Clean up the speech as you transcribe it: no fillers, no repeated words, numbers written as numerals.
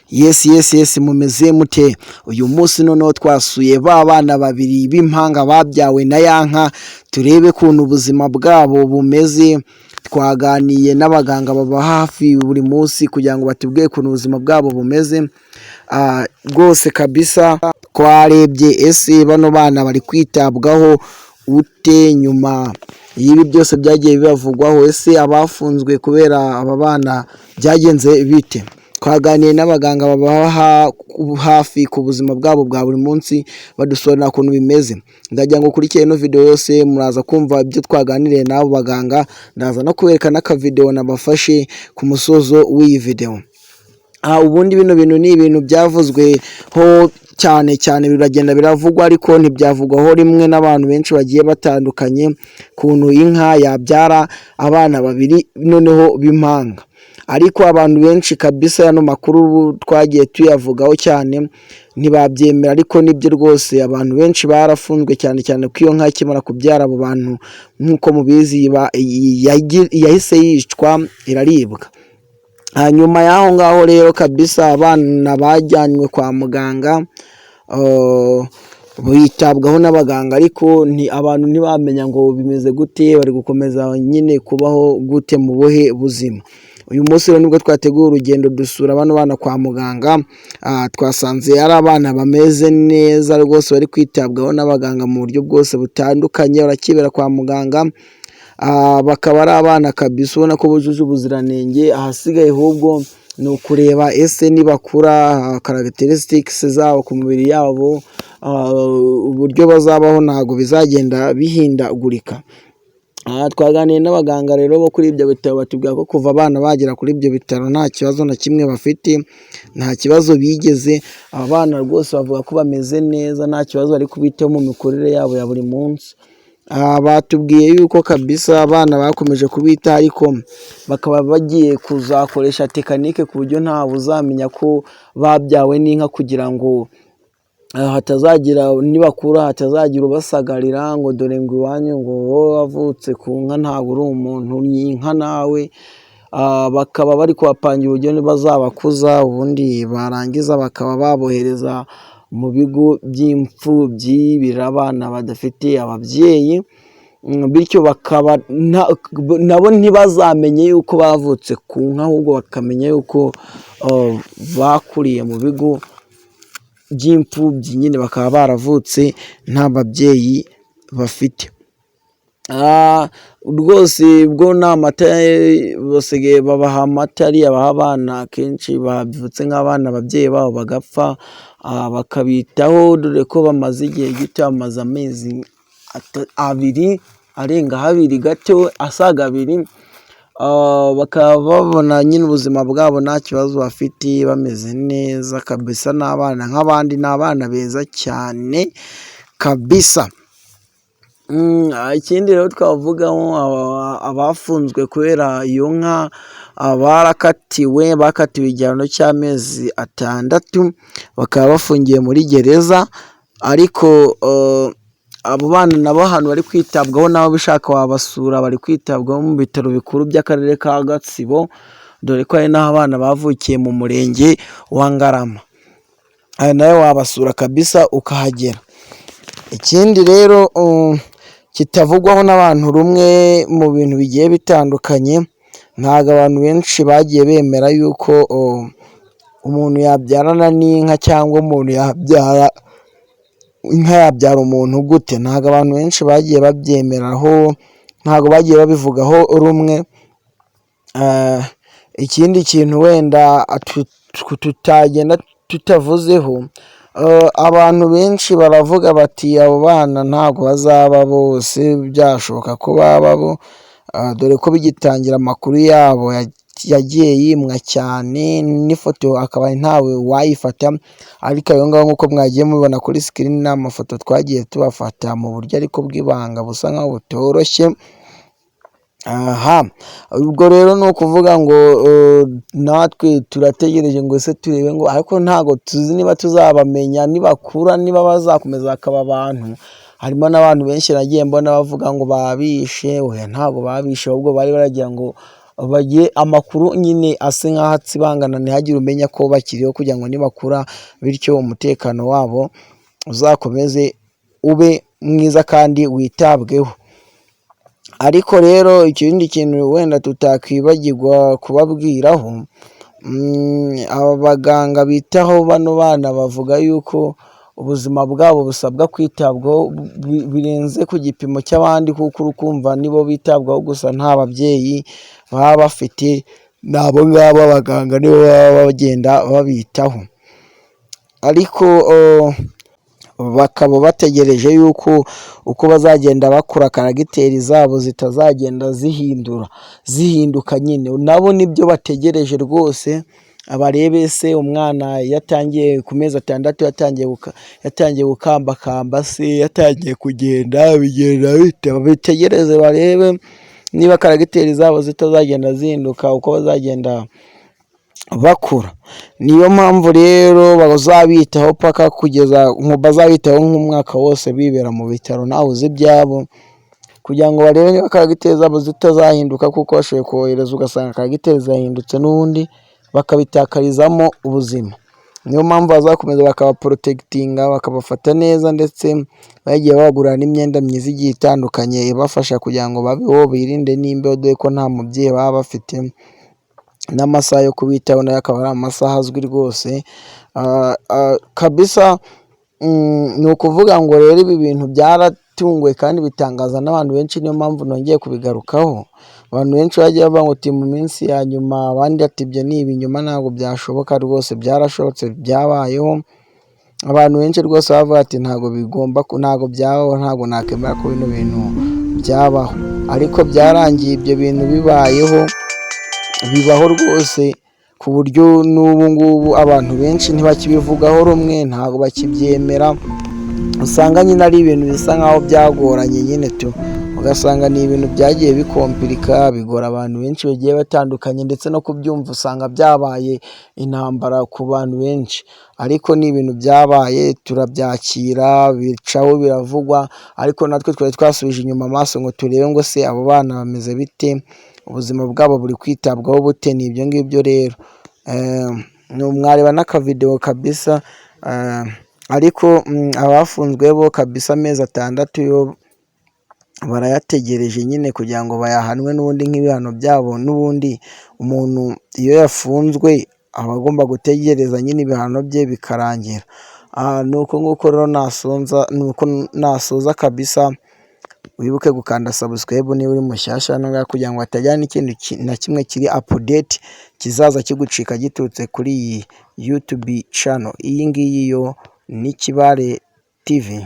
Yes, mumeze mute? Uyu munsi noneho twasuye ba bana babiri b'impanga babyawe na ya nka, turebe ukuntu ubuzima bwabo bumeze. Twaganiye n'abaganga baba hafi buri munsi kugira ngo batubwire ukuntu ubuzima bwabo bumeze. Rwose kabisa twarebye ese bano bana bari kwitabwaho ute nyuma y'ibi byose byagiye bibavugwaho? Ese abafunzwe kubera aba bana byagenze bite? Twaganiye n'abaganga baba hafi ku buzima bwabo bwa buri munsi, badusobanurira ukuntu bimeze. Ndagira ngo ukurikire ino video yose, muraza kumva ibyo twaganiriye n'abo baganga. Ndaza no kubereka n'akavideo nabafashe ku musozo w'iyi video. Ubundi bino bintu ni ibintu byavuzweho cyane cyane, biragenda biravugwa, ariko ntibyavugwaho rimwe n'abantu benshi bagiye batandukanye, ukuntu inka yabyara abana babiri noneho b'impanga. Ariko abantu benshi kabisa ano makuru twagiye tuyavugaho cyane ntibabyemera, ariko nibyo rwose, abantu benshi barafunzwe, cyane cyane ko iyo nka ikimara kubyara abo bantu, nk'uko mubizi, yahise yicwa iraribwa. Hanyuma y'aho ngaho rero kabisa abana bajyanywe kwa muganga, bitabwaho n'abaganga, ariko abantu ntibamenya ngo bimeze gute, bari gukomeza nyine kubaho gute, mu buhe buzima. Uyu munsi rero nibwo twateguye urugendo dusura bano bana kwa muganga. Twasanze ari abana bameze neza rwose, bari kwitabwaho n'abaganga mu buryo bwose butandukanye, barakibera kwa muganga. Bakaba ari abana kabisa ubona ko bujuje ubuziranenge. Ahasigaye ahubwo ni ukureba ese nibakura characteristics zabo ku mibiri yabo, uburyo bazabaho ntabwo bizagenda bihindagurika. Twaganiriye n'abaganga rero bo kuri ibyo bitaro, batubwira ko kuva abana bagera kuri ibyo bitaro nta kibazo na kimwe bafite, nta kibazo bigeze. Aba bana rwose bavuga ko bameze neza, nta kibazo, bari kubitaho mu mikurire yabo ya buri munsi. Batubwiye yuko kabisa abana bakomeje kubitaho, ariko bakaba bagiye kuzakoresha technique ku buryo ntawe uzamenya ko babyawe n'inka, kugira ngo hatazagira, nibakura hatazagira ubasagarira ngo dore ngo iwanyu ngo wowe wavutse ku nka ntabwo uri umuntu, ni inka nawe. Bakaba bari kubapangira uburyo bazabakuza, ubundi barangiza bakaba babohereza mu bigo by'imfubyi birera abana badafite ababyeyi, bityo bakaba nabo ntibazamenye yuko bavutse ku nka, ahubwo bakamenya yuko bakuriye mu bigo by'imfubyi nyine, bakaba baravutse nta babyeyi bafite. Rwose ubwo ni amata, basigaye babaha amata ariya baha abana akenshi bavutse nk'abana ababyeyi babo bagapfa, bakabitaho, dore ko bamaze igihe gito, bamaze amezi 2 arengaho abiri gato, asaga abiri, bakaba babona nyine ubuzima bwabo nta kibazo bafite, bameze neza kabisa, ni abana nk'abandi, ni abana beza cyane kabisa. Ikindi rero twavugaho, abafunzwe kubera iyo nka barakatiwe, bakatiwe igihano cy'amezi 6, bakaba bafungiye muri gereza. Ariko abo bana nabo ahantu bari kwitabwaho, nawe ubishaka wabasura, bari kwitabwaho mu bitaro bikuru by'akarere ka Gatsibo, dore ko hari n'aho abana bavukiye mu murenge wa Ngarama. Nawe wabasura kabisa ukahagera. Ikindi rero kitavugwaho n'abantu rumwe mu bintu bigiye bitandukanye, ntabwo abantu benshi bagiye bemera yuko umuntu yabyarana n'inka, cyangwa umuntu yabyara, inka yabyara umuntu gute? Ntabwo abantu benshi bagiye babyemeraho, ntabwo bagiye babivugaho rumwe. Ikindi kintu wenda tutagenda tutavuzeho, abantu benshi baravuga bati abo bana ntabwo bazaba bose byashoboka ko baba bo, dore ko bigitangira amakuru yabo yagiye yimwa cyane, n'ifoto akaba ntawe wayifata. Ariko ayo ngayo, nk'uko mwagiye mubibona kuri screen, ni amafoto twagiye tubafata mu buryo ariko bw'ibanga busa nkaho butoroshye. Aha ubwo rero ni ukuvuga ngo natwe turategereje ngo ese turebe ngo, ariko ntabwo tuzi niba tuzabamenya nibakura, niba bazakomeza bakaba abantu. Harimo n'abantu benshi nagiye mbona bavuga ngo babishe. Oya, ntabwo babishe, ahubwo bari baragira ngo bagiye amakuru nyine ase nk'aho atsibangana, ntihagire umenya ko bakiriho, kugira ngo nibakura bityo umutekano wabo uzakomeze ube mwiza kandi witabweho. Ariko rero ikindi kintu wenda tutakwibagirwa kubabwiraho, aba baganga bitaho bano bana bavuga yuko ubuzima bwabo busabwa kwitabwaho birenze ku gipimo cy'abandi, kuko urukumva nibo bitabwaho gusa, nta babyeyi baba bafite, ni abo ngabo abaganga nibo baba bagenda babitaho. Ariko bakaba bategereje yuko uko bazagenda bakura caractère zabo zitazagenda zihindura, zihinduka nyine. Nabo nibyo bategereje rwose, barebe se umwana iyo atangiye ku mezi 6 yatangiye gukambakamba se, yatangiye kugenda, bigenda bite? Babitegereze barebe niba caractère zabo zitazagenda zihinduka uko bazagenda bakura. Niyo mpamvu rero bazabitaho paka kugeza bazabitaho nk'umwaka wose bibera mu bitaro, ntawe uzi ibyabo, kugira ngo barebe niba caractère zabo zitazahinduka, kuko bashoboye kohereza ugasanga caractère zahindutse n'ubundi bakabitakarizamo ubuzima. Niyo mpamvu bazakomeza bakabaprotectinga, bakabafata neza, ndetse bagiye babagurira n'imyenda myiza igiye itandukanye ibafasha kugira ngo babeho, birinde n'imbeho, dore ko nta mubyeyi baba bafite, n'amasaha yo kubitaho nayo akaba ari amasaha azwi rwose kabisa. Ni ukuvuga ngo rero ibi bintu byaratunguye kandi bitangaza n'abantu benshi, niyo mpamvu nongeye kubigarukaho. Abantu benshi bagiye bavuga ngo mu minsi ya nyuma, abandi ati ibyo ni ibinyoma, ntabwo byashoboka. Rwose byarashobotse, byabayeho. Abantu benshi rwose bavuga ati ntabwo bigomba, ntabwo byabaho, ntabwo nakemera ko bino bintu byabaho, ariko byarangiye ibyo bintu bibayeho, bibaho rwose, ku buryo n'ubu ngubu abantu benshi ntibakibivugaho rumwe, ntabwo bakibyemera. Usanga nyine ari ibintu bisa nkaho byagoranye nyine tu, ugasanga ni ibintu byagiye bicompliqua, bigora abantu benshi bagiye batandukanye, ndetse no kubyumva usanga byabaye intambara ku bantu benshi. Ariko ni ibintu byabaye, turabyakira, bicaho, biravugwa, ariko natwe twari twasubije inyuma amaso ngo turebe ngo se abo bana bameze bite, ubuzima bwabo buri kwitabwaho bute? Ni ibyo ngibyo rero, mwareba n'akavideo kabisa. Ariko abafunzwe bo kabisa amezi 6 yo barayategereje nyine kugira ngo bayahanwe n'ubundi nk'ibihano byabo. N'ubundi umuntu iyo yafunzwe aba agomba gutegereza nyine ibihano bye bikarangira. Ni uko nguko rero ni uko nasoza kabisa. Wibuke gukanda subscribe niba uri mushyashya hano ngaha, kugira ngo hatagira n'ikindi na kimwe kiri update kizaza kigucika giturutse kuri iyi YouTube channel. Iyi ngiyi yo ni Kibare TV.